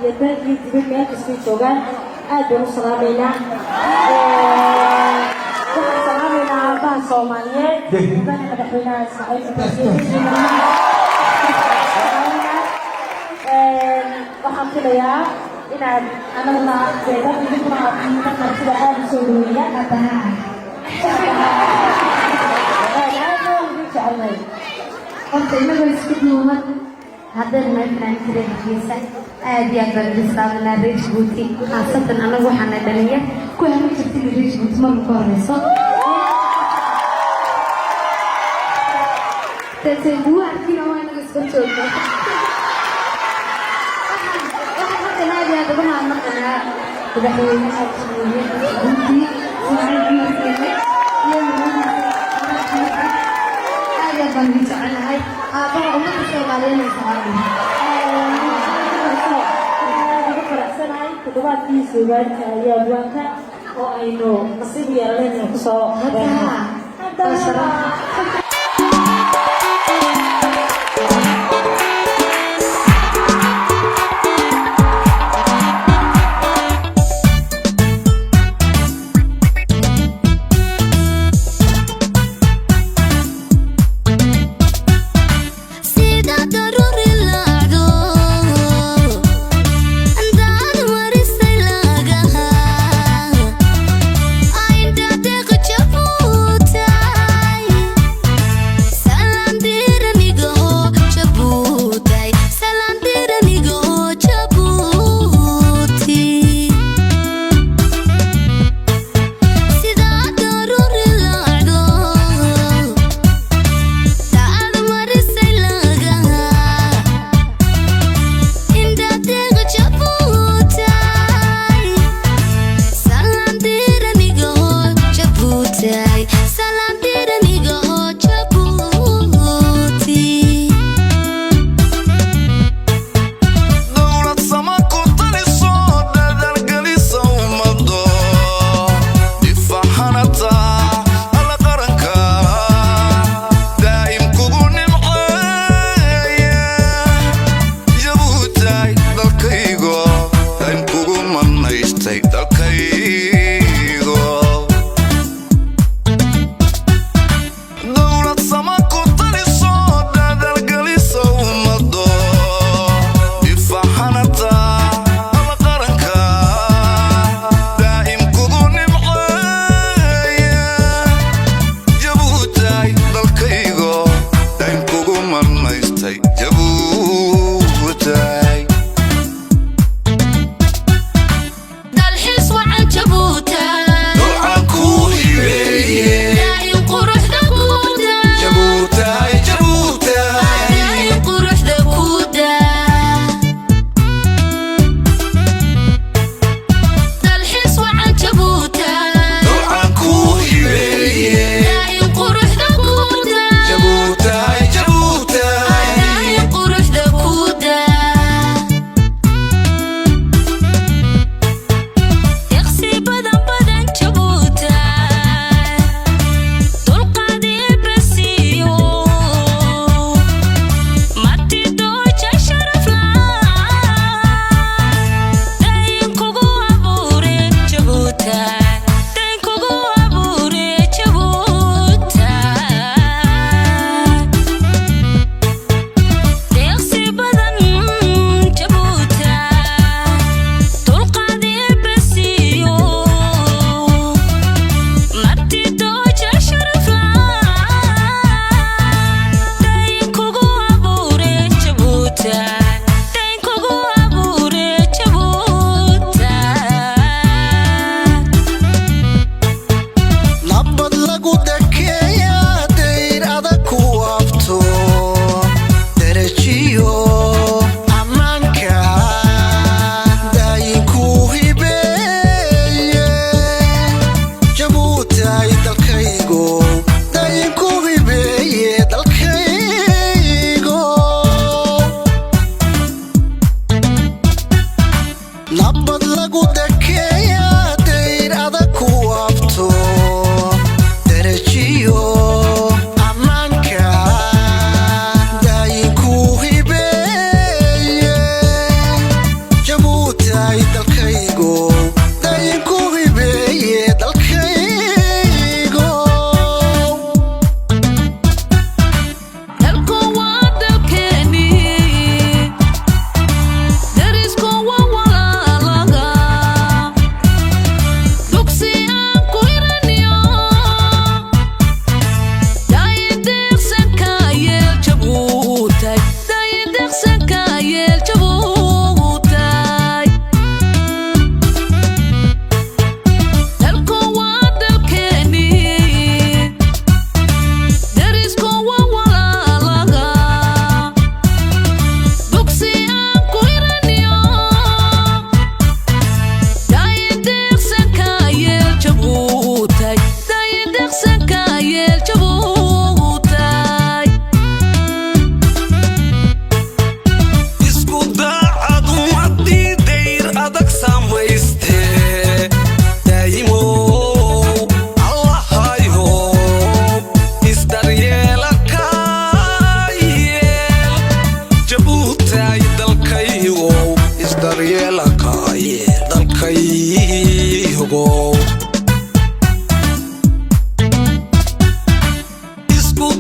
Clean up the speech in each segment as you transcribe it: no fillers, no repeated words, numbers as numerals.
Iyo dal iyo dibad meel kastay joogaan aad baan u salaamaynaa. Waxaan salaamaynaa aabaha Soomaaliyeed, mudane madaxweynaha Ismaaciil. Waxaan filayaa inaad anaguna dad idinkuna aad dad martida aada u soo dhaweeya. Aad baan idin jecelnay. Horta inagoo isku duuban haddaynu nahay fanaaniinta reer Hargeysa, aad iyo aad baan idin salaamanaa reer Jabuuti. Khaasatan anagu waxaana dhalinyar ku hamin jirta in reer Jabuuti marka ka horeyso taasay lagu arkina waa inaga iska joogno. Waxaan halkan aad iyo aad uga mahadnaqanaa madaxweynaha Jamhuuriyadda Jabuuti, Ismaaciil Cumar Geele, iyo madaxweynihiisa. Aad iyo aad baan idin jecelnahay. Aabbaha ummadda Soomaaliyeed ee salaamay. Aad ugu faraxsanahay toddobaadkii suugaanta iyo abwaanka oo aynu nasiib u yeelanay inaynu kusoo beerno. Waa sharaf. Sida daruuri lacdo andaad marisay lagaha aindhadeeq jabuutay.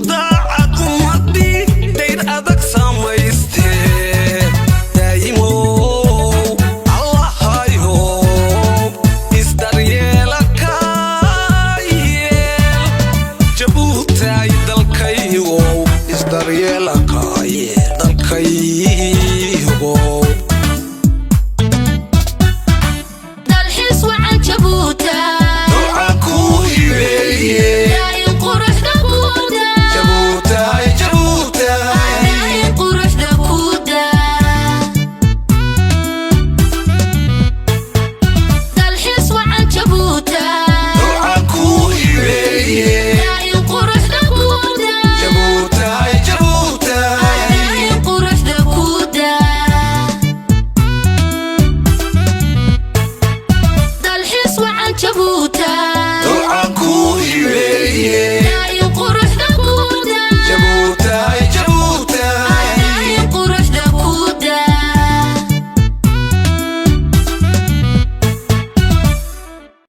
Daacad ummadii dayr adag samaystee, daa'imow Allahayow, isdaryeela ka yeel Jabuutay.